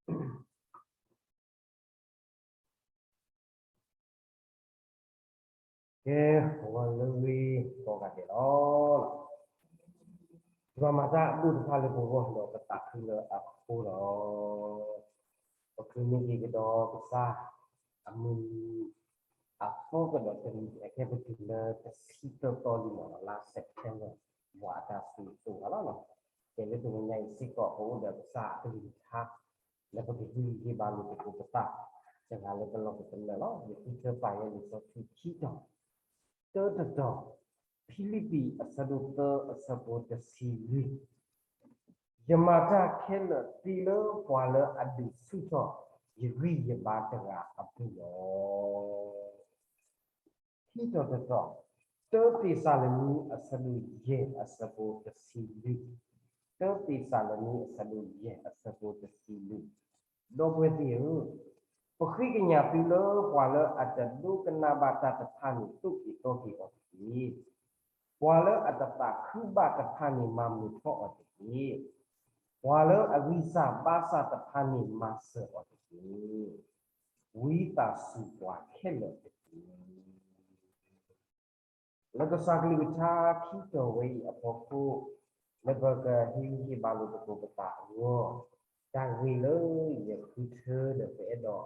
ကဲ, ဂီၤလၢဂ့ၤကိးဂၤဒဲးလီၤ. ယွၤမၤတၢ်အဒိၣ်တဖၣ်လၢပဂီၢ်ဒီးပသးခုလၢအဃိလီၤ. ပချုးန့ၢ်က့ၤကဒီးကစၢ်အမုၢ်နံၤ အသီကဒီးတနံၤ အခဲပတုၤလၢတဆံသၢသီလံမ့ၢ်နီၤ, လါ September ပှၤအတၢ်စံးစိၤလီၤ. ကဲလၢတနံၤညါအံၤစ့ၢ်ကီး ပအိၣ်ဒီးကစၢ်အကလုၢ်ကထါ လၢပကဟ့ၣ်ဂံၢ်ဟ့ၣ်ဘါလိာ်သကိးပသး တဂၤလၢပလီၢ်ပတလၢာ်လီၤ. ယဃုထၢပာ်ယဲလံာ်စီဆှံခံတီၤ, တၢတတီၤ, ဖံလံးပံးအဆၢဒိၣ်သၢအဆၢဖိတဆံလွံၢ်, ယမၤတၢ်ခဲလၢာ်သ့လၢပှၤလၢအဒုးဆူၣ်ထီၣ်ယဂံၢ်ယဘါတဂၤအပူၤလီၤ. ခံတီၤတတီၤ, တၢသ့းစၤလနံအဆၢဒိၣ်ယဲၢ်အဆၢဖိတဆံလွံၢ်, တၢသ့းစၤလနံအဆၢဒိၣ်ယဲၢ်အဆၢဖိတဆံလွံၢ်, ဒီပုၢ်ဝဲၢ်သ့ၣ်ဧၢ, ပဃ့ကညးသုလၢပှၤလၢအတဒိကနၣ်ဘၣ်တၢ်တဖၣ်န့ၣ် သိၣ်က့ၤသီက့ၤအီၤတက့ၢ်. ပှၤလၢအတသးခုဘၣ်တဖၣ်န့ၣ် မၤမုာ်ထီၣ်အီၤတက့ၢ်. ပှၤလၢအဂံၢ်စၢ်ဘါစၢ်တဖၣ်န့ၣ် မၤစၢၤအီၤတက့ၢ်. ဝံသးစူၤပှၤခဲလၢာ်တက့ၢ်. လၢကစၢ်ကလုၢ်ကထါခံတီၤဝဲအံၤအဖီခိၣ်, လၢပကဟ့ၣ်ဂံၢ်ဟ့ၣ်ဘါလိာ်သကိးပသးအဂီၢ်, တၢ်ဂ့ၢ်လၢယဃုထၢဒီးပအဲၣ်ဒိး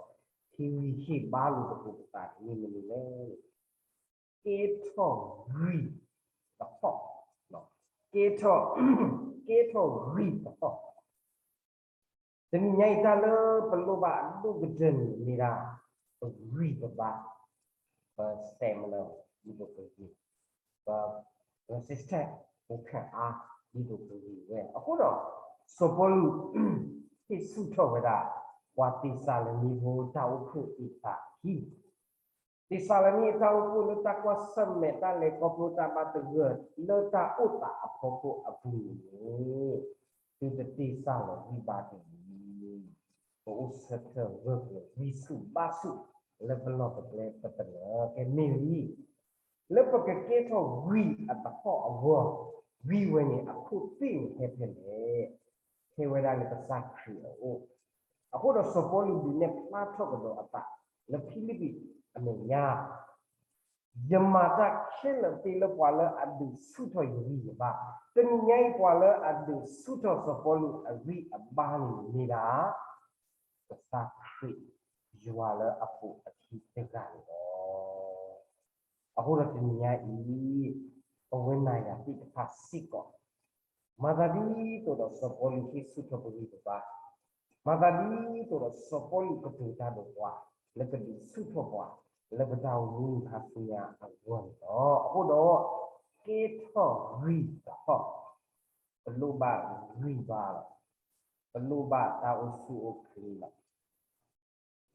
ဟ့ၣ်ဂံၢ်ဟ့ၣ်ဘါလိာ်သကိးပသးန့ၣ်မနုၤလဲၣ်. ကဲထီၣ်ဂံၢ်တဖီၣ်, ကဲထီၣ်, ကဲထီၣ်ဂံၢ်တဖီၣ်. တနံၤညါအံၤတၢ်လၢပလိၣ်ဘၣ်အဒိၣ်ကတၢၢ်န့ၣ်မ့ၢ်ဒၣ် ပဂံၢ်ပဘါ, ပ stamina ဒ်သိးပဂံၢ်, ပ resistance ပခံးအါဒ်သိးပဂံၢ်ဝဲ. အဃိဒီး စီၤပီလူး ဟ့ၣ်ဆူၣ်ထီၣ်ဝဲဒၣ် ပှၤသ့းစၤလနံဖိတၢ်အိၣ်ဖှိၣ်သ့ၣ်တဖၣ်အခံ သ့းစၤလနံအတၢ်အိၣ်ဖှိၣ်လၢတၢ်ကွၢ်ဆၢၣ်မဲာ်တၢ်လဲၤခီဖျိတၢ်ဘၣ်သဂၢၢ် လၢတၢ်အိၣ်သးအဖီခိၣ်အပူၤန့ၣ်, သုတသ့စၢ်လီၤဂံၢ်ဘါတဂ့ၤ. ပအိၣ်ဆၢထၢၣ်ဂၢၢ်ကျၢၤဂံၢ်ဆူၣ်ဘါဆူၣ် လၢပလီၢ်ပကျဲပတလၢာ်ကဲမ့ၢ်လံ. လၢပကကဲထီၣ်ဂံၢ်အတဖီၣ်အဂီၢ်, ဂံၢ်ဝဲန့ၣ်အခိၣ်သ့ၣ်န့ၣ်ဟဲဖဲလဲၣ်. ဟဲဝဲဒၣ်လၢကစၢ်ခရံာ်အအိၣ်. အဃိဒီးစီၤပီလူးဒုးနဲၣ်ဖျါထီၣ်ကဒီးအသးလၢဖံလံးပံးအမဲာ်ညါ, ယမၤတၢ်ခဲလၢာ်သ့လၢပှၤလၢအဒုးဆူၣ်ထီၣ်ယဂံၢ်ယဘါ, တနံၤညါအံၤပှၤလၢအဒုးဆူၣ်ထီၣ်စီၤပီလူးအဂံၢ်အဘါန့ၣ်မ့ၢ်ဒၣ် ကစၢ်ခရံာ် ယွၤလၢအပိာ်အခံတဂၤန့ၣ်လီၤ. အဃိဒီးတနံၤညါအံၤ, ပဝဲနၤယၤသ့ၣ်တဖၣ်စ့ၢ်ကီး မၤသးဒ်သိးဒီးစီၤပီလူးဟ့ၣ်ဆူၣ်ထီၣ်ပဂံၢ်ပဘါ, မၤသးဒ်သိးဒီးစီၤပီလူးကတိၤတၢ်ဒီးပှၤ လၢကဒုးဆူၣ်ထီၣ်ပှၤ လၢပတၢ်အိၣ်မူခါဆူညါအဂီၢ်န့ၣ်လီၤ. အဃိဒီး ကဲထီၣ်ဂံၢ်တဖီၣ်, ပလိၣ်ဘၣ်ဂံၢ်ဘါလီၤ. ပလိၣ်ဘၣ်တၢ်အိၣ်ဆူၣ်အိၣ်ချ့လီၤ.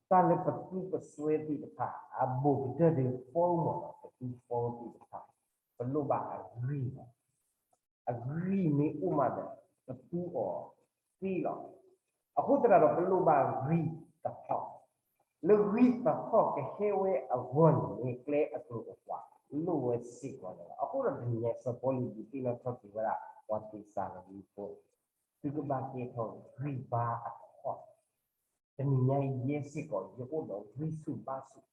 တၢ်လၢပသူပစွဲသ့ၣ်တဖၣ် အဘူးကတၢၢ်ဒီး phone မ့ၢ်နီၤ, ပသူ phone သ့ၣ်တဖၣ် ပလိၣ်ဘၣ်အဂံၢ်လီၤ. အဂံၢ်မ့ၢ်အိၣ်မးဒီး ပသူအီၤသ့လီၤ. အဃိသတးဒီး ပလိၣ်ဘၣ်ဂံၢ်တဖီၣ်, လၢဂံၢ်တဖီၣ်ကဟဲဝဲအဂီၢ်န့ၣ် ကျဲအကျိၤအကွာ် လိၣ်ဝဲစ့ၢ်ကီးန့ၣ်လီၤ. အဃိဒီးတနံၤညါ စီၤပီလူးဒုးသ့ၣ်နီၣ်ထီၣ်က့ၤဝဲဒၣ် ပှၤသ့းစၤလနံဖိ သုကဘၣ်ကဲထီၣ်ဂံၢ်ဘါအတဖီၣ်. တနံၤညါအံၤယဲစ့ၢ်ကီး ယအိၣ်ဒီးဂံၢ်ဆူၣ်ဘါဆူၣ်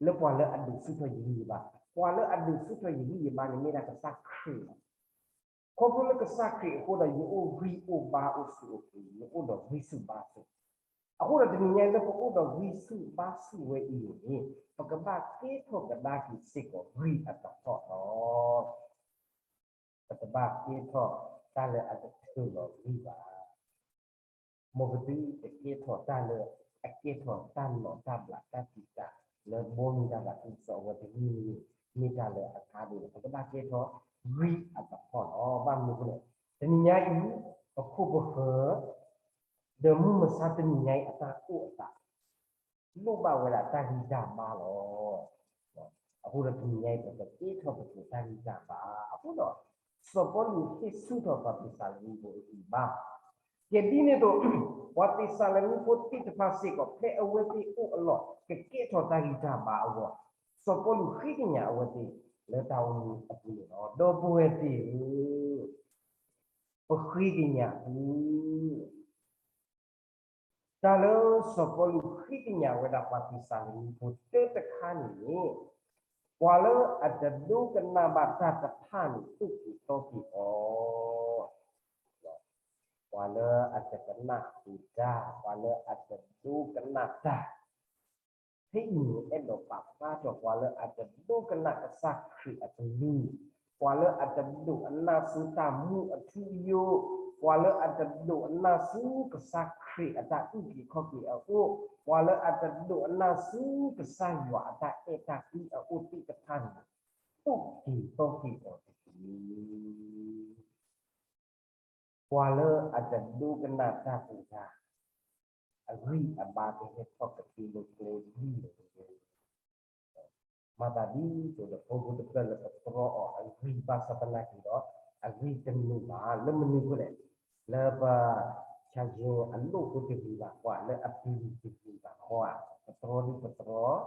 လၢပှၤလၢအဒုးဆူၣ်ထီၣ်ယဂံၢ်ယဘါ, ပှၤလၢအဒုးဆူၣ်ထီၣ်ယဂံၢ်ယဘါန့ၣ်မ့ၢ်ဒၣ်ကစၢ်ခရံာ်လီၤ. ခီဖျိလၢကစၢ်ခရံာ်အဃိဒီး ယအိၣ်ဂံၢ်အိၣ်ဘါအိၣ်ဆူၣ်အိၣ်ချ့, ယအိၣ်ဒီးဂံၢ်ဆူၣ်ဘါဆူၣ်. အဃိဒီးတနံၤညါလၢပအိၣ်ဒီးဂံၢ်ဆူၣ်ဘါဆူၣ်ဝဲအံၤန့ၣ် ပကဘၣ်ကဲထီၣ်ကဒါက့ၤစ့ၢ်ကီးဂံၢ်အတဖီၣ်လီၤ. ပတဘၣ်ကဲထီၣ်တၢ်လၢအတထုးလီၤဂံၢ်ဘၣ်. မ်ပသုတကဲထီၣ်တၢ်လၢအကဲထီၣ်တၢ်လီၢ်တၢ်ဘျးတၢ်တံာ်တာ် လၢဘီမုၢ်တၢ်သးခုကစီၣ်အဝဲတဂ့ၤန့ၣ် မ့ၢ်တၢ်လၢအကါဒိၣ်လီၤ. ပကဘၣ်ကဲထီၣ်ဂံၢ်အတဖီၣ်လီၤ. ဘၣ်မနုၤအဃိလဲၣ်, တနံၤညါအံၤ ပခိၣ်ပဃၢၤ ဒီးမုၢ်မဆါတနံၤညါအံၤအတၢ်အိၣ်အသး လိၣ်ဘၣ်ဝဲဒၣ်တၢ်ဂံၢ်တၢ်ဘါလီၤ. အဃိဒီးတနံၤညါအံၤ ပကကဲထီၣ်ပက့ၤတၢ်ဂံၢ်တၢ်ဘါ. အဃိဒီး စီၤပီလူးဟ့ၣ်ဆူၣ်ထီၣ်ပှၤသ့းစၤလနံဖိအဂံၢ်ဘါ, ကဲဒ်န့ၣ်အသိး ပှၤသ့းစၤလနံဖိသ့ၣ်တဖၣ်စ့ၢ်ကီး ဖဲအဝဲသ့ၣ်အိၣ်အလီၢ် ကကဲထီၣ်တၢ်ဂံၢ်တၢ်ဘါအဂီၢ်, စီၤပီလူးဃ့ကညးအဝဲသ့ၣ်လၢတၢ်အိၣ်မူအပူၤန့ၣ်လီၤ. ဒီပုၢ်ဝဲၢ်သ့ၣ်ဧၢ, ပဃ့ကညးသု တၢ်လၢစီၤပီလူးဃ့ကညးဝဲဒၣ်ပှၤသ့းစၤလနံဖိတၢ်တခါန့ၣ်န့ၣ်, ပှၤလၢအတဒိကနၣ်ဘၣ်တၢ်တဖၣ်န့ၣ် သူၣ်က့ၤသီက့ၤအီၤ, ပှၤလၢအတကနၣ်ဃုာ်တၢ်, ပှၤလၢအတဒိကနၣ်တၢ်, ဖဲအံၤန့ၣ် အဲၣ်ဒိးပာ်ဖျါထီၣ်ပှၤလၢအတဒိကနၣ်ကစၢ်ခရံာ်အကလုၢ်, ပှၤလၢအတဒိးအနၢ်ဆူတၢ်မူအထူအယိာ်, ပှၤလၢအတဒိးအနၢ်ဆူကစၢ်ခရံာ်အတၢ်အုၣ်က့ၤခီၣ်က့ၤအအိၣ်, ပှၤလၢအတဒိးအနၢ်ဆူကစၢ်ယွၤအတၢ်အဲၣ်တၢ်ကွံအအိၣ်သ့ၣ်တဖၣ်န့ၣ်, သူၣ်က့ၤသီက့ၤအီၤတက့ၢ်. ပှၤလၢအတဒိကနၣ်တၢ်ပူၤတၢ်, အဂံၢ်အဘါကဟဲထီၣ်ကသ့လၢကျဲဒ်လဲၣ်. မၤသးဒ်သိးဒီး ဖိဖိတဖျၢၣ်လၢပတြီအီၤအဂံၢ်ဘၣ်ဆၣ်သနာ်က့ဒီး အဂံၢ်တမ့ၢ်ဘၣ် လၢမနုၤအဃိလဲၣ်, လၢပ ဆါယိအလိၣ်ဖိတဂ့ၤဘၣ်, ပှၤလၢအပျံၤတဂ့ၤဘၣ်ဃီဧါ, ပတြီဒ်ပတြီ အဂံၢ်တမ့ၢ်ဘၣ်.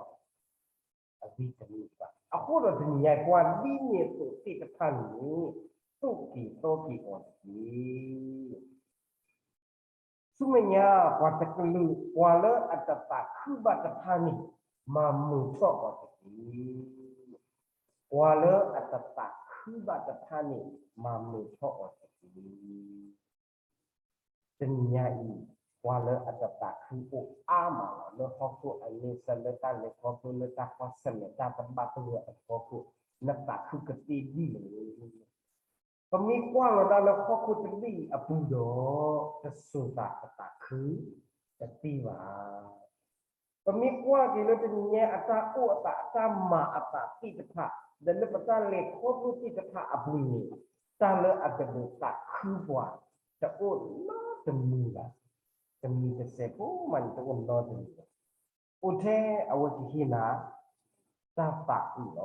အဃိဒီးတနံၤညါအံၤ ပှၤဒ်န့ၣ်အသိးသ့ၣ်တဖၣ်န့ၣ် သူၣ်က့ၤသီက့ၤအီၤတက့ၢ်. ဆူမဲာ်ညါ ပှၤတကလုာ် ပှၤလၢအတသးခုဘၣ်တဖၣ်န့ၣ် မၤမုာ်ထီၣ်အီၤတက့ၢ်. ပှၤလၢအတသးခုဘၣ်တဖၣ်န့ၣ် မၤမုာ်ထီၣ်အီၤတက့ၢ်. တနံၤညါအံၤ ပှၤလၢအတသးခုအိၣ်အါမးလီၤ. လၢဟီၣ်ခိၣ်အန့ဆၢၣ် လၢတၢ်လဲၤခီဖျိ လၢတၢ်ကွၢ်ဆၢၣ်မဲာ်တၢ်သဘၣ်သဂၢၢ်အဖီခိၣ် နသးခုကသ့ဒ်လဲၣ်. ပမ့ၢ်ကွၢ်လီၤဒၣ်လၢဟီၣ်ခိၣ်တဘ့ၣ်အံၤအပူၤဒီး တစိၤသးကသးခုတသ့ဘၣ်. ပမ့ၢ်ကွၢ်က့ၤလၢတနံၤညါအတၢ်အိၣ်အသး အတၢ်မၤအသးသ့ၣ်တဖၣ် ဒီးလၢပတၢ်လဲၤခီဖျိသ့ၣ်တဖၣ်အပူၤန့ၣ် တၢ်လၢအကဒိးသးခုပှၤ တအိၣ်နီတမံၤဘၣ်. တမံၤတစဲးဖိမးန့ၣ် တအိၣ်နီတမံၤဘၣ်. အိၣ်ထဲအဝဲကဟ့ၣ်နၤ တၢ်သးအုးလီၤ.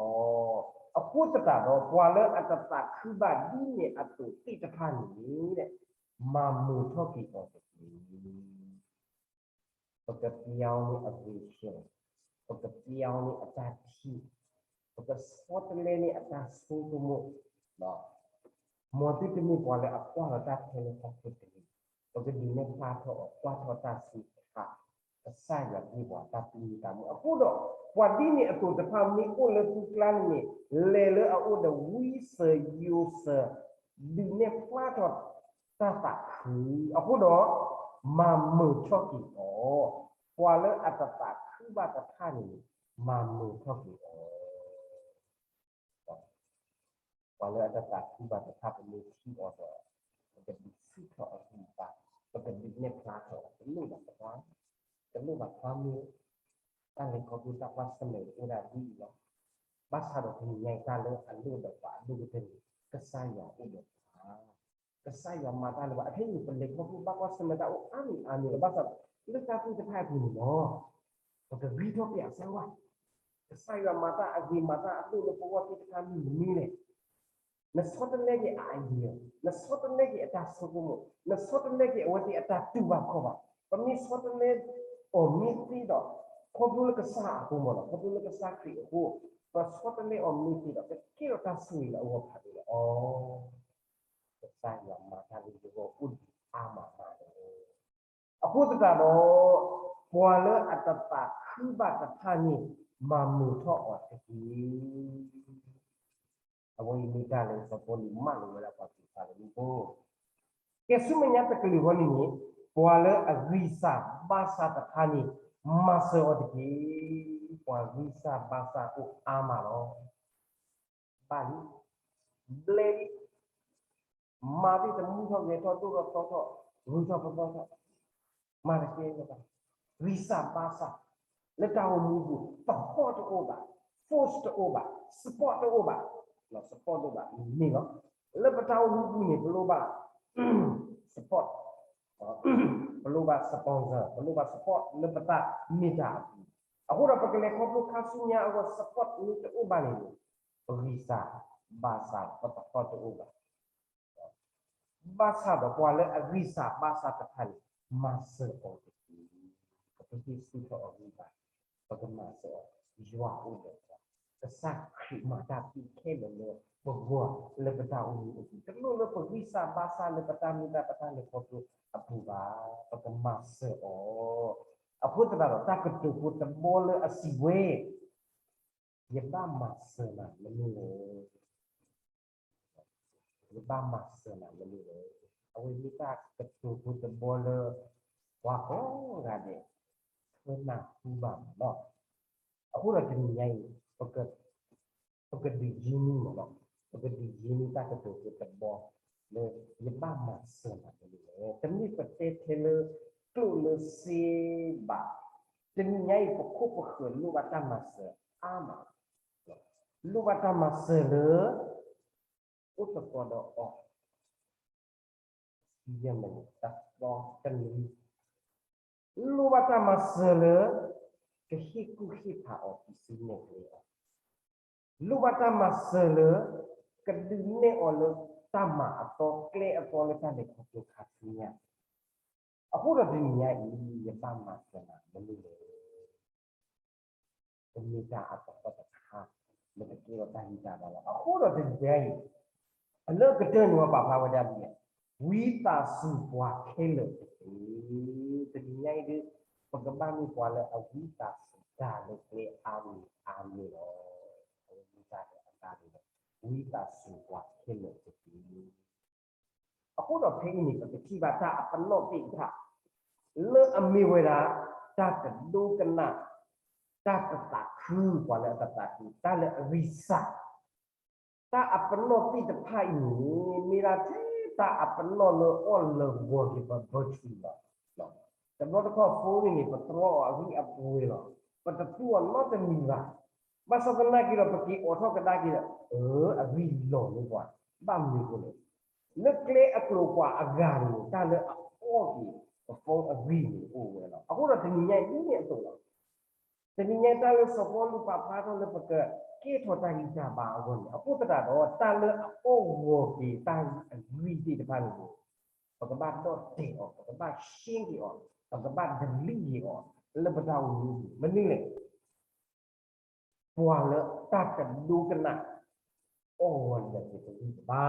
အဃိသတးဒီး ပှၤလၢအတသးခုဘၣ်ဒ်န့ၣ်အသိးသ့ၣ်တဖၣ်န့ၣ် မၤမုာ်ထီၣ်က့ၤအီၤတက့ၢ်. ပကပျီန့ၢ်အ vision, ပကပျီန့ၢ်အတၢ်ထံၣ်, ပကဆီတလဲန့ၢ်အတၢ်ဆိကမိၣ်, မ်သုတမ့ၢ်ပှၤလၢအကွၢ်လီၤတၢ်ထဲလၢဟီၣ်ခိၣ်တဂ့ၤ, ပကဒုးနဲၣ်ဖျါထီၣ်အီၤ ကွၢ်ထီၣ်တၢ်စံးထီၣ် ကစၢ်ယွၤဟ့ၣ်ပှၤတၢ်သူၣ်မံသးမုာ်. အဃိဒီး ပှၤဒ်န့ၣ်အသိးတဖၣ်မ့ၢ်အိၣ်လၢသုကျါန့ၣ်န့ၣ် လဲၤလၢအအိၣ်ဒီးဝံစၢၤယိၤစၢၤ ဒုးနဲၣ်ဖျါထီၣ်တၢ်သးခု, အဃိဒီး မၤမုာ်ထီၣ်က့ၤအီၤ, ပှၤလၢအတသးခုဘၣ်တဖၣ်န့ၣ် မၤမုာ်ထီၣ်က့ၤအီၤ. ပှၤလၢအတသးခုဘၣ်တဖၣ် ပမ့ၢ်ထံၣ်အီၤဒီး ပကဒုးဆူၣ်ထီၣ်အဂံၢ်အဘါ, ပကဒုးနဲၣ်ဖျါထီၣ်အီၤ, တလိၣ်ဘၣ်ပှၤ, တလိၣ်ဘၣ်ပှၤမ့ၢ် တၢ်လဲၤခီဖျိတၢ်ကွၢ်ဆၢၣ်မဲာ်အိၣ်ဒၣ်ဒ်အံၤလီၤ. ဘၣ်ဆၣ်ဒီးတနံၤညါအံၤ တၢ်လၢအလိၣ်ဒီးပှၤအဒိၣ်ကတၢၢ်န့ၣ် ကစၢ်ယွၤအိၣ်ဒီးပှၤ ကစၢ်ယွၤမၤတၢ်လၢပှၤ အခဲအံၤ ပလဲၤခီဖျိဘၣ်ကွၢ်ဆၢၣ်မဲာ်တၢ်အိၣ်အါမံၤအါမံၤလီၤ. ဘၣ်ဆၣ် လၢတၢ်သ့ၣ်တဖၣ်အပူၤန့ၣ်လီၤ ပကဂံၢ်ထီၣ်ပျးစၢ်ဝဲ, ကစၢ်ယွၤမၤတၢ်အဂ့ၤ မၤတၢ်အဒိၣ်လၢပဂီၢ်သ့ၣ်တဖၣ်မ့ၢ်မနုၤလဲၣ်. နဆီတလဲက့ၤအ idea, နဆီတလဲက့ၤအတၢ်ဆိကမိၣ်, နဆီတလဲက့ၤအဝဲသ့ၣ်အတၢ်တူၢ်ဘၣ်ခီၣ်ဘၣ်. ပမ့ၢ်ဆီတလဲအီၤမ့ၢ်သ့ဒီး ခီဖျိလၢကစၢ်အဃိမ့ၢ်နီၤ, ခီဖျိလၢကစၢ်ခရံာ်အဃိ, ပဆီတလဲအီၤမ့ၢ်သ့ဒီး ကကဲထီၣ်တၢ်ဆိၣ်ဂ့ၤလၢအဂီၢ်ဖးဒိၣ်လီၤ. ကစၢ်ယွၤမၤတၢ်လၢယဂီၢ်အိၣ်ဒံးအါမးမးလီၤ. အဃိသတးဒီး ပှၤလၢအတသးခုဘၣ်တဖၣ်န့ၣ် မၤမုာ်ထီၣ်အီၤတက့ၢ်. အဝဲအံၤမ့ၢ်တၢ်လၢစီၤပီလူးမၢလိာ်ဝဲဒၣ်ပှၤသ့းစၤလနံဖိ, ကဲဆူမဲာ်ညါတကလုာ်ဃီန့ၣ်န့ၣ် ပှၤလၢအဂံၢ်စၢ်ဘါစၢ်တဖၣ်န့ၣ် မၤစၢၤအီၤတက့ၢ်. ပှၤဂံၢ်စၢ်ဘါစၢ်အိၣ်အါမးလီၤ. ဘၣ်လံ, ဘျဲလံ, မၤသ့ၣ်တမူထီၣ်ဂဲၤထီၣ်ဒိၣ်ထီၣ်ထီထီၣ် ဂုၤထီၣ်ပသီထီၣ် မၤတကဲလၢၤဘၣ်. ဂံၢ်စၢ်ဘါစၢ် လၢတၢ်အိၣ်မူပူၤ သဟီၣ်တအိၣ်ဘၣ်, force တအိၣ်ဘၣ်, support တအိၣ်ဘၣ်, support တအိၣ်ဘၣ်န့ၣ်လီၤ. လၢပတၢ်အိၣ်မူပူၤန့ၣ် ပလိၣ်ဘၣ် support, ပလိၣ်ဘၣ် sponsor, ပလိၣ်ဘၣ် support လၢပတၢ်မ့ၢ်တၢ်အပူၤ, အဃိဒီးပကလဲၤခီဖျိခါဆူညါအဂီၢ် support မ့ၢ်တအိၣ်ဘၣ်န့ၣ်န့ၣ် ပဂံၢ်စၢ်ဘါစၢ် ပသဟီၣ်တအိၣ်ဘၣ်. ဘၣ်ဆၣ်ဒီးပှၤလၢအဂံၢ်စၢ်ဘါစၢ်တဖၣ်န့ၣ် မၤစၢၤအီၤတက့ၢ်. ပကဟ့ၣ်ဆူၣ်ထီၣ်အဂံၢ်ဘါ, ပကမၤစၢၤအီၤ, ယွၤအိၣ်ဒီးပှၤ, ကစၢ်ခရံာ်မၤတၢ်သ့ခဲလၢာ်လၢ ပဂီၢ်လၢပတၢ်အိၣ်မူအပူၤ, တလိၣ်လၢပဂံၢ်စၢ်ဘါစၢ်လၢပတၢ်မ့ၢ်တၢ်တီအဖီခိၣ်အပူၤဘၣ်, ပကမၤစၢၤအီၤ. အဃိသတးဒီး တၢ်ကတိၤဖိတဘီလၢအစံးဝဲ, ယဘၣ်မၤစၢၤနၤမနုၤလဲၣ်. ယဘၣ်မၤစၢၤနၤမနုၤလဲၣ်. အဝဲမ့ၢ်တၢ်ကတိၤဖိတဘီလၢ ပှၤကိးဂၤဒဲး ဆၢနၢ်ဟူဘၣ်မးလီၤ. အဃိဒီးတနံၤညါအံၤ ပကဒုးယံၤန့ၢ်မးလီၤ, ပကဒုးယံၤန့ၢ်တၢ်ကတိၤဖိတဘီလၢ ယဘၣ်မၤစၢၤနၤမနုၤလဲၣ်. တမ့ၢ်ပတဲထဲလၢကျိၣ်လၢစ့ဘၣ်. တနံၤညါအံၤ ပခိၣ်ပဃၢၤလိၣ်ဘၣ်တၢ်မၤစၢၤအါမး, လိၣ်ဘၣ်တၢ်မၤစၢၤလၢ အိၣ်သကိးဒီးအီၤ ဆံယဲၢ်မံးနံး တသီတနွံ, လိၣ်ဘၣ်တၢ်မၤစၢၤလၢ ကဟ့ၣ်ကူၣ်ဟ့ၣ်ဖးအီၤ ပစုနဲၣ်ကျဲအီၤ, လိၣ်ဘၣ်တၢ်မၤစၢၤလၢ ကဒုးနဲၣ်အီၤလၢတၢ်မၤအသီကျဲအသီလၢတၢ်လဲၤခီဖျိခါဆူညါ. အဃိဒီးတနံၤညါအံၤ ယဘၣ်မၤစၢၤနၤမနုၤလဲၣ်. ပမ့ၢ်တၢ်အသဟီၣ်တခါ လၢပကဲထီၣ်တၢ်ဂံၢ်တၢ်ဘါလီၤ. အဃိဒီးတနံၤညါအံၤ အလၢကတၢၢ်န့ၣ် ပာ်ဖျါဝဲဒၣ်ဒ်လဲၣ်, ဝံသးစူၤပှၤခဲလၢာ်တက့ၢ်. တနံၤညါအံၤဒီး ပကဘၣ်မ့ၢ်ပှၤလၢအဝံသးစူၤတၢ်လၢကျဲအါမံၤအါမံၤလီၤ. အဝဲမ့ၢ်တၢ်လၢအသးန့ၣ်လီၤ, ဝံသးစူၤပှၤခဲလၢာ်တက့ၢ်. အဃိဒီးဖဲအံၤန့ၣ် ပကထံၣ်ဘၣ်တၢ်အပနီၣ်သ့ၣ်တဖၣ် လၢအမ့ၢ်ဝဲဒၣ် တၢ်တဒိကနၣ်, တၢ်တသးခု, ပှၤလၢအတသးခု, တၢ်လၢအဂံၢ်စၢ်, တၢ်အပနီၣ်သ့ၣ်တဖၣ်အံၤန့ၣ် မ့ၢ်ဒၣ်ထဲတၢ်အပနီၣ်လၢအီၣ်လၢာ်ဂီၤက့ၤပဘၢထံလီၤ. တဘျီတခီၣ်ဖိန့ၣ်န့ၣ် ပတြီအီၤအဂံၢ်အပှဲၤလီၤ, ပတသူအီၤနီတမံၤဘၣ်. ဘၣ်ဆၣ်သနာ်က့ဒီး ပက့ၤအိးထီၣ်ကဒါက့ၤဒီး အၢ အဂံၢ်လီၤလၢပှၤ, ဘၣ်မနုၤအဃိလဲၣ်. လၢကျဲအကျိၤပှၤအဂၤန့ၣ် တၢ်လၢအအီၣ်က့ၤ ပဖိအဂံၢ်န့ၣ်အိၣ်ဝဲလီၤ. အဃိဒီးတနံၤညါအံၤဒ်န့ၣ်အသိးလီၤ. တနံၤညါတၢ်လၢစီၤပီလူးပာ်ဖျါထီၣ်လၢပကကဲထီၣ်တၢ်ဂံၢ်တၢ်ဘါအဂီၢ်န့ၣ် အဃိသတးဒီး တၢ်လၢအအီၣ်ဂီၤက့ၤတၢ်အဂံၢ်သ့ၣ်တဖၣ်န့ၣ်န့ၣ် ပကဘၣ်ဒီၣ်တဲာ်အီၤ, ပကဘၣ်ရှင်းက့ၤအီၤ, ပကဘၣ် delete က့ၤအီၤ လၢပတၢ်အိၣ်မူပူၤ. မနုၤလဲၣ်. ပှၤလၢတၢ်တဒိကနၣ် အီၣ်ဂီၤလၢာ်က့ၤပဂံၢ်ပဘါ,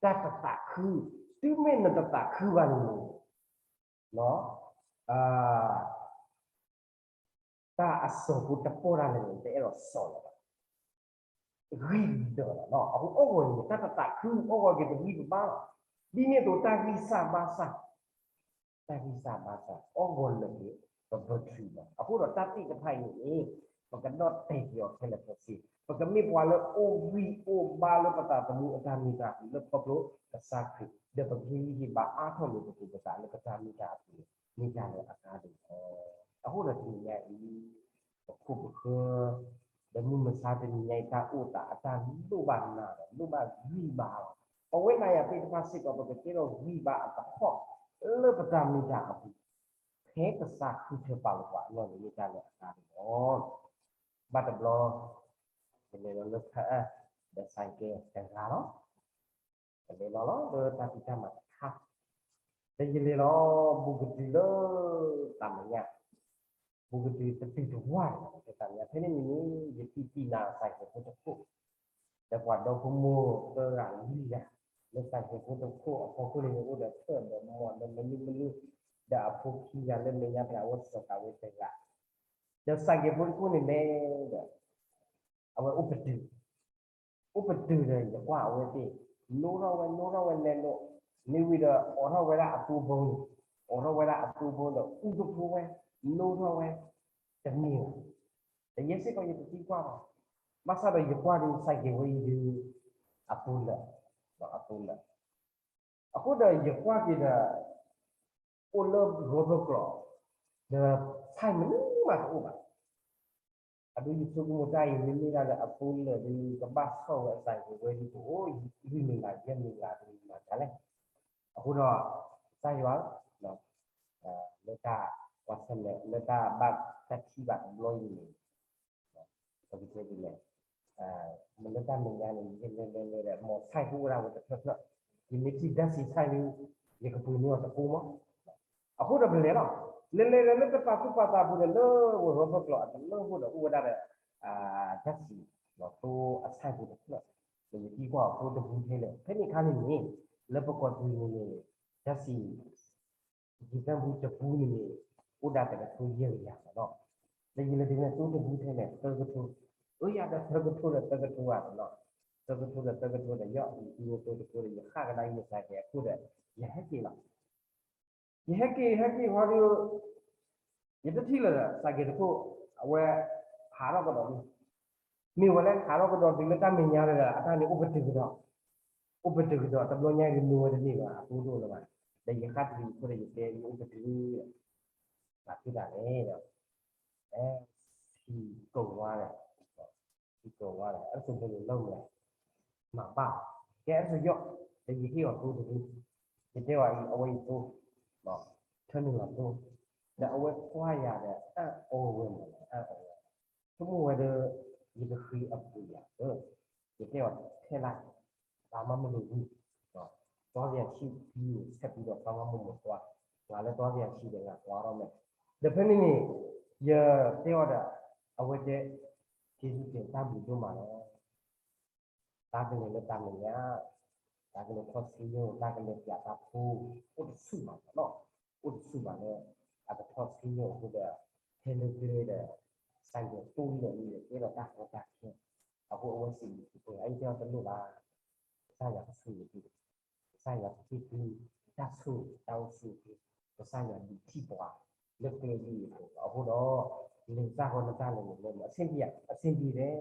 တၢ်တသးခု, တုၤမ့ၢ်နတသးခုဘၣ်န့ၣ်န့ၣ် တၢ်အစီၤပူၤတပီၢ်တၢ်လၢာ်န့ၣ် တအဲၣ်ဒိးစီၤလၢၤဘၣ်. ဂံၢ်ဒီးလီၤ. အဃိအီၣ်ဂီၤန့ၣ် တၢ်တသးခု အီၣ်ဂီၤက့ၤပဂံၢ်ပဘါလီၤ. ဒ်န့ၣ်အသိးတၢ်ဂံၢ်စၢ်ဘါစၢ် တၢ်ဂံၢ်စၢ်ဘါစၢ် အီၣ်ဂီၤလၢာ်က့ၤ ပဘၢထံလီၤ. အဃိဒီးတၢ်သ့ၣ်တဖၣ်အံၤန့ၣ် ပကဒီၣ်တဲာ်က့ၤအီၤခဲလၢာ်ခဲဆ့, ပကမ့ၢ်ပှၤလၢအိၣ်ဂံၢ်အိၣ်ဘါလၢပသးသမူအတၢ်မ့ၢ်တၢ်တီလၢခီဖျိကစၢ်ခရံာ်, ဒီးပကဟ့ၣ်ဂံၢ်ဟ့ၣ်ဘါအါထီၣ်လိာ်ပသူၣ်ပသးလၢပတၢ်မ့ၢ်တၢ်တီအပူၤန့ၣ် မ့ၢ်တၢ်လၢအကါဒိၣ်လီၤ. အဃိဒီးတနံၤညါအံၤ ပခိၣ်ပဃၢၤ ဒီးမုၢ်မဆါတနံၤညါအံၤ တၢ်အိၣ်သးအတၢ်လိၣ်ဘၣ်နၤဒီး လိၣ်ဘၣ်ဂံၢ်ဘါလီၤ. ပဝဲနၤယၤသ့ၣ်တဖၣ်စ့ၢ်ကီး ပကကဲထီၣ်ဂံၢ်ဘါအသဟီၣ် လၢပတၢ်မ့ၢ်တၢ်တီအပူၤ, ဖဲကစၢ်ဃုထၢပာ်လီၤပှၤအလီၢ်န့ၣ် မ့ၢ်တၢ်လၢအကါဒိၣ်လီၤ. ဘၣ်တဘျီ ယလဲၤလီၤလၢခါအၢ ဒီးစဲးကဲတဂၤလီၤ. ယလဲၤလီၤလီၤလၢတၢ်ဖံးတၢ်မၤတခါ, ဒီးယလဲၤလီၤ ဘူးကတုၤလၢ တၢ်မဲာ်ညါ, ဘူးကတုၤတတုၤတဝၢ်န့ၣ် တၢ်မဲာ်ညါ ဖဲန့ၣ်န့ၣ် ယထံၣ်တံၢ်နၤစဲးကဲဖိတခိၣ်, ဒီးပှၤဒီဖိမိၢ်သၢဂၤလွံၢ်ဂၤ, လၢစဲးကဲဖိတခိၣ်အဖီခိၣ်န့ၣ် အိၣ်ဒီးထၢၣ်ဒီးမီၢ်ဒီးမနုၤမနုၤ, ဒီးအဖိခံဂၤလၢမဲာ်ညါပှၤအိၣ်စၢၤကးဝဲတဂၤ, ဒီးစဲးကဲဖိတခိၣ်န့ၣ်လဲၣ်ဒီး အဝဲအိၣ်ပတုာ် အိၣ်ပတုာ်ဒီး ယကွၢ်အဝဲသ့ၣ် နိထီၣ်ဝဲ နိထီၣ်ဝဲလဲၤလိာ်, မ့ၢ်ဝံၤဒီး အိးထီၣ်ဝဲဒၣ်အသိဖိန့ၣ်, အိးထီၣ်ဝဲဒၣ်အသိဖိဒီး အူတဖိဝဲ, နိထီၣ်ဝဲ တန့ၢ်ဘၣ်. ဒီးယဲစ့ၢ်ကီးယတသံကွၢ်ဘၣ်, ဘၣ်ဆၣ်ဒီးယကွၢ်ဒီး စဲးကဲဝဲအံၤဒီး အသိလၢာ်, အသိလၢာ် အဃိဒီးယကွၢ်က့ၤဒီး အိၣ်လၢဂီၤဖျၢၣ်ကျိၤ, ဒီးဆဲးမနုၤမးတအိၣ်ဘၣ်. အဒိ ယဆိကမိၣ်တၢ်အံၤ မ့မ့ၢ်ဒၣ်လၢအသိလၢာ်ဒီး ကဘၣ်ဆီၣ်ဝဲအစဲးကဲဝဲဒ်သိး အိၣ်လွံၢ်မံၤလး ယဲၢ်မံၤလးဒီး မၤတၢ်လဲၣ်. အဃိဒီး ကစၢ်ယွၤ လၢတၢ်ကွၢ်ဆၢၣ်မဲာ် လၢတၢ်ဘၣ်တၢ်ထံၣ်ဘၣ်တဘျီအံၤန့ၣ် ပကတဲဒ်လဲၣ်, မ့ၢ်လၢတၢ်မဲာ်ညါန့ၣ် ယလဲၤလဲၤလဲၤဒီး မ်ဆဲးကအိၣ်ဒၣ်ဝဲတဖျၢၣ်ဖျၢၣ်, ယမ့ၢ်ထံၣ်ဓာတ်ဆီဆဲးန့ၣ် ယကပှ့ၤန့ၢ်အီၤတကိမး. အဃိဒီးပလဲၤလီၤ, လဲၤလဲၤဒီးလၢတပာ်သူၣ်ပာ်သးပူၤဒီး လၢဝဲဂီၤဖျၢၣ်ကျိၤအတလၢၢ်ဖိဒီး အိၣ်ဝဲဒၣ်ဒီး ဓာတ်ဆီ သိအဆဲးဖိတဖျၢၣ်. ဒီးယသံကွၢ်အီၤသိတဘုထဲလဲၣ်. ဖဲန့ၣ်အခါန့ၣ်န့ၣ် လၢပကီၢ်သူလ့ၤန့ၣ်န့ၣ် တၢ်စံၣ် ယံၤသၢဘုတဘုန့ၣ်န့ၣ် အိၣ်ဒၣ်တကထိယဲၢ်ကယၤလီၤ. ဒီးယလဲၤတ့ၢ်န့ၢ်သိတဘုထဲန့ၣ် သၢကထိ, အၢ ယၤဒီးသၢကထိဒီးသၢကထိဘၣ်နီၤ, သၢကထိဒီးသၢကထိဒီး ယအံၤသံန့ၢ်သိတဘုဒီး ယဃၣ်ကဒါယစၢ်ကဲအခိၣ်ဒီး ယဟဲက့ၤလီၤ. ယဟဲက့ၤ ဟဲက့ၤဃီဒီး ယတထံၣ်လၢၤဒီး စၢ်ကဲတခိၣ် အဝဲ ဟးထီၣ်ကဒီးလံ. မ့ၢ်ဝဲလၢဟးထီၣ်ကဒီးတုၤလၢတၢ်မဲာ်ညါလၢၤ အတၢ်န့ၣ်အိၣ်ပတုာ်ကဒီး, အိၣ်ပတုာ်ကဒီး တဘျီညါအံၤ မ့ၢ်ဝဲတန့ၢ်ဘၣ် အသိတအိၣ်လၢၤဘၣ်. ဒီးယဃၣ်တဂ့ၤအဃိဒီး ယတဲယအိၣ်ပတုာ်ဒီး ဘၣ်သ့ၣ်သၣ်လဲၣ်ဒီး အဲ ဆံကိၤဝါဒီး ဆံကိၤဝါဒီး အဲၣ်စ့ၣ်ဖိန့ၣ်လီၤမး မၤဘၣ် ကဲအဲၣ်စ့ၣ်ယီၣ် ဒီးယဟ့ၣ်အီၤသိတဘု, ယတဲအီၤအံၤ အဝဲအံၤသိ ထၢနုာ်လီၤသိ, ဒီးအဝဲကွၢ်ယၤဒီး အၢၣ်အီဝဲမး အၢၣ်အီဝဲ ဆိကမိၣ်ဝဲဒီး ယကဃ့အပူၤယၤဧၢ, ယတဲအီၤထဲလၢ် ပှၤမၤမုၢ်နံၤဝံၤ သွားစရာရှိပြီး ဆက်ပြီးတော့ ဘာမှမဟုတ်သွား, ငါလည်း သွားစရာရှိတယ် ငါသွားတော့မယ်, ဒီးဖဲန့ၣ်န့ၣ် ယတဲအီၤဒီး အဝဲတဲ ကျေးဇူးတင် တၢ်ဘျုးဒိၣ်မးလီၤ. တၢ်ကလဲၤလၢတၢ်မဲာ်ညါ, တၢ်ကလဲၤထီၣ်ဆ့ယိၣ်, တၢ်ကလဲၤပျးတၢ်ဖိ, အိၣ်တဆူၣ်ဘၣ်နီၤ, အိၣ်တဆူၣ်ဘၣ်လၢ အကထီၣ်ဆ့ယိၣ်အဃိဒီး ဟဲလၢကျဲဒီး စၢ်ယွၤတိၢ်လံဒီး မ့ၢ်ကဲထီၣ်တၢ်ကီတၢ်ခဲ, အဃိအဝဲစံး ပှၤအံၤတဲအီၤတလိၣ်ဘၣ်, ကစၢ်ယွၤကဆိၣ်ဂ့ၤသု, ကစၢ်ယွၤကဟ့ၣ်သု တၢ်ဆိၣ်ဂ့ၤ တၢ်အိၣ်ဆူၣ်အိၣ်ချ့, ကစၢ်ယွၤဒုးထံၣ်ပှၤ လၢကျဲဒ်အံၤအဃိဒီး လဲၤစၢ်ဃီနတၢ်လဲၤန့ၣ် လၢအဆင်ပြေဧါ, အဆင်ပြေတယ်,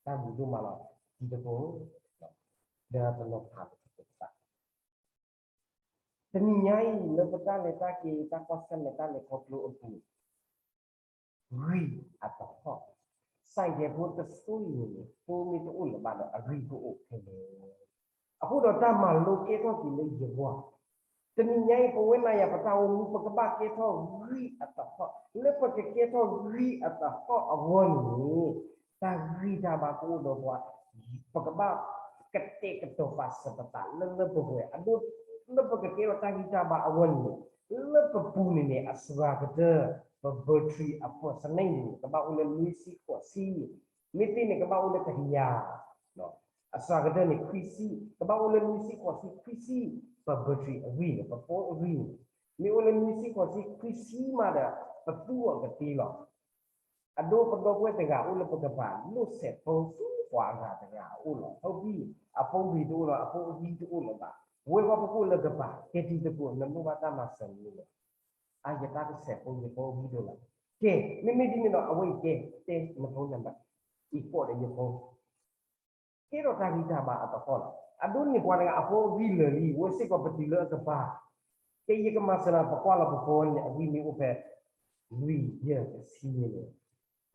တၢ်ဘျုးဒိၣ်မးလီၤ, တံၤသကိး, ဒီးပနီၤဖးလၢတၢ် တနံၤညါအံၤ လၢပတၢ်လဲၤတၢ်က့ၤ တၢ်ကွၢ်ဆၢၣ်မဲာ်တၢ်လဲၤခီဖျိအပူၤ ဂံၢ်အသဟီၣ်, စၢ်ကဲဖိတစိၤအံၤန့ၣ် သိမ့ၢ်တအိၣ်လၢၤဘၣ်ဒီး အဂံၢ်ကအိၣ်ဖဲလဲၣ်. အဃိဒီးတၢ်မၤလိကဲထီၣ်က့ၤလၢယဂီၢ်, တနံၤညါအံၤ ပဝဲနၤယၤပတၢ်အိၣ်မူ ပကဘၣ်ကဲထီၣ်ဂံၢ်အသဟီၣ်, လၢပကကဲထီၣ်ဂံၢ်အသဟီၣ်အဂီၢ်န့ၣ် တၢ်ဂံၢ်တၢ်ဘါကအိၣ်ဒီးပှၤ, ပကဘၣ်ကတဲာ်ကတီၤပာ်စၢၤပသးလၢလၢပှဲၤပှဲၤ, အဒိ လၢပကကဲထီၣ်တၢ်ဂံၢ်တၢ်ဘါအဂီၢ်န့ၣ်န့ၣ်, လၢပပူၤန့ၣ်န့ၣ် အစှၤကတၢၢ် ပ battery အ percentage န့ၣ် ကဘၣ်အိၣ်လၢနွံဆံဃိးဆံ, မ့ၢ်သ့န့ၣ် ကဘၣ်အိၣ်လၢတကယၤ, အစှၤကတၢၢ်န့ၣ် ခွံဆံ, ကဘၣ်အိၣ်လၢနွံဆံဃိးဆံ ခွံဆံ, ပ battery အဂံၢ်န့ၣ် ပဖိအဂံၢ်န့ၣ်, မ့ၢ်အိၣ်လၢနွံဆံဃိးဆံ ခွံဆံမးဒီး ပသူအီၤကသ့လီၤ. အဒိပဒီပုၢ်ဝဲၢ်တဂၤအိၣ်လၢပကပၤ လိၣ်စဲးဖိဆူပှၤအဂၤတဂၤအအိၣ်လီၤ. ဖီဘံၣ် အဖိဘံၣ်တအိၣ်လီၤ, အဖိအဂံၢ်တအိၣ်လၢၤဘၣ်. ဝဲပှၤပကိၣ်လၢကပၤ ကဲတံၤသကိး နလိၣ်ဘၣ်တၢ်မၤစၢၤမနုၤလဲၣ်. အါ ယတၢ်ကစဲးဖိ ယဖိအဂံၢ်ဒိၣ်လီၤ. ကဲ မ့မ့ၢ်ဒ်န့ၣ်ဒီး အဝဲအံၤကဲ တဲနဖိနံၤဘၣ်, အံၤကိးဒီးယဖိ ကဲထီၣ်တၢ်ဂံၢ်တၢ်ဘါအသဟီၣ်လီၤ. အဒိန့ၣ်ပှၤတဂၤအဖိအဂံၢ်လၢာ်လံ, ဝဲစ့ၢ်ကီးပတုၤလၢအကပၤ, ကဲယကမၤစၢၤနၤ ပကွၢ်လီၤပဖိန့ၣ် အဂံၢ်မ့ၢ်အိၣ်ဖဲ လွံၢ်ယဲၢ်တဆံန့ၣ်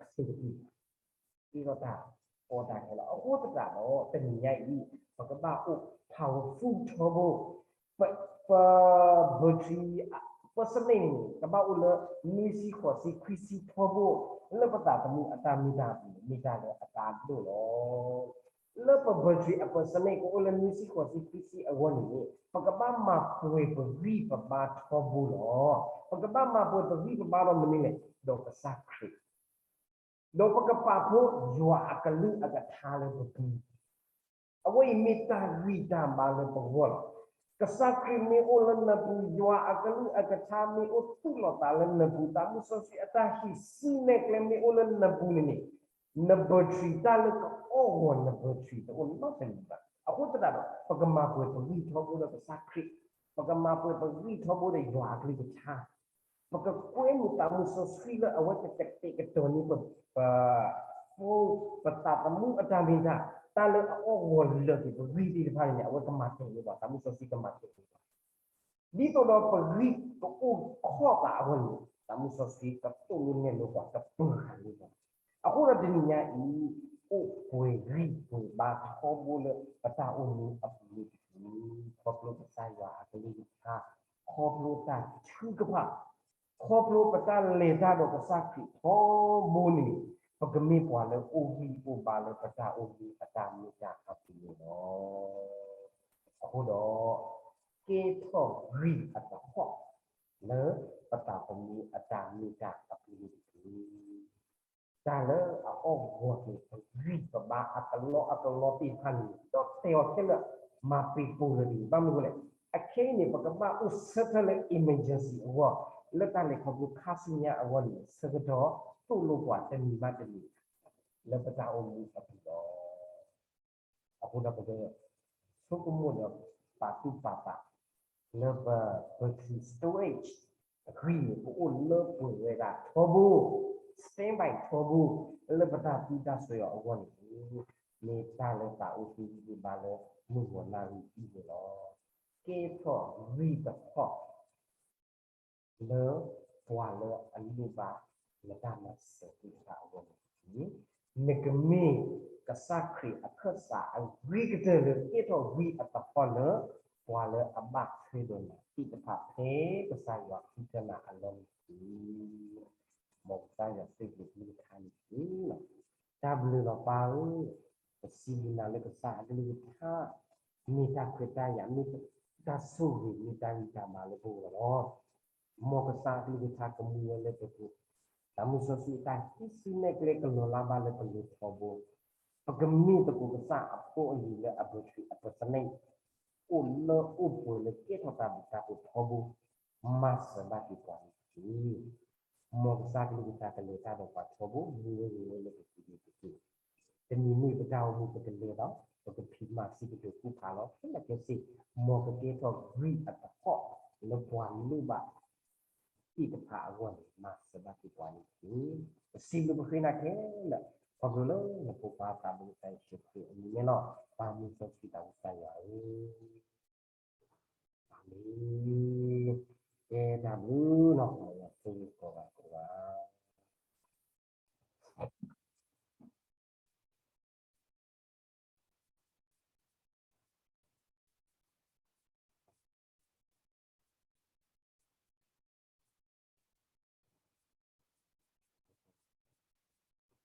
အဆင်တပြေ ကဲထီၣ်တၢ်ကီတၢ်ခဲလီၤ. အဃိသတးဒီး တနံၤညါအံၤ ပကဘၣ်အိၣ် powerful ထီဘိ ပ ပ battery percentage န့ၣ် ကဘၣ်အိၣ်လၢ နွံဆံဃိးဆံ ခွံဆံထီဘိ လၢပသးသမူအတၢ်မ့ၢ်တၢ်အပူၤန့ၣ် မ့ၢ်တၢ်လၢအသးဒိၣ်လီၤ. လၢပ battery အ percentage ကအိၣ်လၢနွံဆံဃိးဆံ ခွံဆံအဂီၢ်န့ၣ် ပကဘၣ်မၤပှဲၤပဂံၢ်ပဘါထီဘိလီၤ. ပကဘၣ်မၤပှဲၤပဂံၢ်ပဘါဒီးမနုၤလဲၣ်, ဒီးကစၢ်ခရံာ် ဒီးပကပာ်ဖှိၣ်ယွၤအကလုၢ်အကထါလၢပပူၤ, အဝဲအံၤမ့ၢ်တၢ်ဂံၢ်တၢ်ဘါလၢပဂီၢ်လီၤ. ကစၢ်ခရံာ်မ့ၢ်အိၣ်လၢနပူၤ, ယွၤအကလုၢ်အကထါမ့ၢ်အိၣ်သူၣ်လီၤသးလၢနပူၤ, သးမူစီဆှံအတၢ်ဟံးစုနဲၣ်ကျဲမ့ၢ်အိၣ်လၢနပူၤန့ၣ်န့ၣ်, န battery တၢ်လၢကအီၣ်ဂီၤန battery တအိၣ်နီတမံၤဘၣ်. အဃိသတးဒီး ပကမၤပှဲၤပဂံၢ်ထီဘိဒီးကစၢ်ခရံာ်, ပကမၤပှဲၤပဂံၢ်ထီဘိဒီးယွၤအကလုၢ်ကထါ ပကကွဲမုာ်သးမူစီဆှံလၢအဝဲကကတဲာ်ကတီၤန့ၢ်ပ ပ ပသးသမူအတၢ်မ့ၢ်တၢ်, တၢ်လၢအအီၣ်ဂီၤလၢာ်က့ၤပဂံၢ်သ့ၣ်တဖၣ်န့ၣ်န့ၣ် အဝဲကမၤတဲာ်န့ၢ်ပှၤ, သးမူစီဆှံကမၤတဲာ်န့ၢ်ပှၤ, ဒ်သိးဒီးပဂံၢ်ကအိၣ်ခီၣ်သးအဂီၢ်န့ၣ် သးမူစီဆှံကသိၣ်လိနဲၣ်လိပှၤ ကပၢၤဃာ်န့ၢ်ပှၤ. အဃိဒီးတနံၤညါအံၤ အိၣ်ပှဲၤဂံၢ်ပှဲၤဘါထီဘိလၢပတၢ်အိၣ်မူအပူၤန့ၣ်တက့ၢ်. ခီဖျိကစၢ်ယွၤအကလုၢ်ကထါ, ခီဖျိတၢ်ထုကဖၣ်, ခီဖျိပတၢ်လဲၤတၢ်ဒီးကစၢ်ခရံာ်ထီဘိန့ၣ် ပကမ့ၢ်ပှၤလၢအိၣ်ဂံၢ်အိၣ်ဘါလၢပတၢ်အိၣ်မူအတၢ်မ့ၢ်တၢ်အပူၤန့ၣ်လီၤ. အဃိဒီး ကဲထီၣ်ဂံၢ်အသဟီၣ် လၢပသးသမူအတၢ်မ့ၢ်တၢ်အပူၤန့ၣ်တက့ၢ်. တၢ်လၢအအီၣ်ဂီၤက့ၤ ပဂံၢ်ပဘါအကလီအကလီသ့ၣ်တဖၣ်န့ၣ် ဒီးတဲအီၤခဲလၢာ် မၤပ့ၤပိာ်လၢာ်တဂ့ၤ. ဘၣ်မနုၤအဃိလဲၣ်, အခဲအံၤန့ၣ် ပကဘၣ်အိၣ်ဆၢထၢၣ်လၢ emergency အဂီၢ်, လၢတၢ်လဲၤခီဖျိခါဆူညါအဂီၢ်န့ၣ် ဆၢကတီၢ်သိၣ်လိပှၤတမံၤဘၣ်တမံၤ လၢပတၢ်အိၣ်မူအပူၤလီၤ. အဃိဒီးပကဆိကမိၣ်ဒီး ပာ်သူၣ်ပာ်သး လၢပ battery storage အဂံၢ်န့ၣ် ကအိၣ်လၢပှဲၤဝဲဒၣ်ထီဘိ, standby ထီဘိ လၢပတၢ်သူတၢ်စွဲအီၤအဂီၢ်န့ၣ် မ့ၢ်တၢ်လၢသးအိၣ်သ့ဂံၢ်သ့ဘါလၢမုၢ်ဂီၤနၣ်ရံၣ်အံၤန့ၣ်လီၤ. ကဲထီၣ်ဂံၢ်တဖီၣ် လၢပှၤလၢအလိၣ်ဘၣ်နတၢ်မၤစၢၤသ့ၣ်တဖၣ်အဂီၢ်န့ၣ်တက့ၢ်. နကမ့ၢ်ကစၢ်ခရံာ်အခၢၣ်စးအဂ့ၤကတၢၢ်လၢကဲထီၣ်ဂံၢ်အတဖီၣ်လၢ ပှၤလၢအဘၣ်ထွဲဒီးနၤသ့ၣ်တဖၣ် ဖဲကစၢ်ယွၤဃုထၢနၤအလီၢ်န့ၣ်တက့ၢ်. မ်ကစၢ်ယွၤဆိၣ်ဂ့ၤသုတခါန့ၣ်တက့ၢ်. တၢ်ဘျုးလီၤပၢ်ဧၢ, ပစံးဘျုးနၤလၢကစၢ်အကလုၢ်ကထါ မ့ၢ်တၢ်ခွဲးတၢ်ယာ် မ့ၢ်တၢ်ဆိၣ်ဂ့ၤ မ့ၢ်တၢ်ဂံၢ်တၢ်ဘါလၢပဂီၢ်လီၤ. မ်ကစၢ်အကလုၢ်ကထါကမူဝဲလၢပပူၤ, တၢ်မုၢ်စီဆှံအတၢ်ဟံးစုနဲၣ်ကျဲကလီၤလၢ်ဘၣ်လၢပလိၤထီဘိ, ပကမ့ၢ်သကိးကစၢ်အဖိအလံၤလၢအ battery အ percentage အိၣ်လၢအိၣ်ပှဲၤလၢကဲထီၣ်တၢ်ဘျုးတၢ်ဖှိၣ်ထီဘိ, မၤစၢၤဘၣ်က့ၤပှၤန့ၣ်တက့ၢ်. မ်ကစၢ်ကလုၢ်ကထါကလဲၤတၢ်ဒီးပှၤထီဘိ မူဝဲဂ့ၤဝဲလၢပပူၤန့ၣ်တက့ၢ်. တနံၤန့ၣ်ပတၢ်အိၣ်မူပကလဲၤဒီး ပကဖံးမၤစံးကတိၤကူၣ်ဖးလီၤ ခဲလၢာ်ခဲဆ့, မ်ကကဲထီၣ်ဂံၢ်အတဖီၣ်လၢပှၤလိၣ်ဘၣ်သ့ၣ်တဖၣ်အဂီၢ်န့ၣ် မၤစၢၤဘၣ်က့ၤပှၤန့ၣ်တက့ၢ်. ပစံးဘျုးပဃ့နၤခဲလၢာ် ခီဖျိလၢနဖိခွါသးဘိကစၢ်ယ့ၣ်ၡူးခရံာ်အမံၤန့ၣ်လီၤ. ပၢ်မုၢ်စီဆှံသးဘိကစၢ်ယွၤဧၢ, အၤမ့ၣ်. ကဲတၢ်ဘျုးနီၤ မ်ယွၤဆိၣ်ဂ့ၤကိးဂၤကိးဂၤ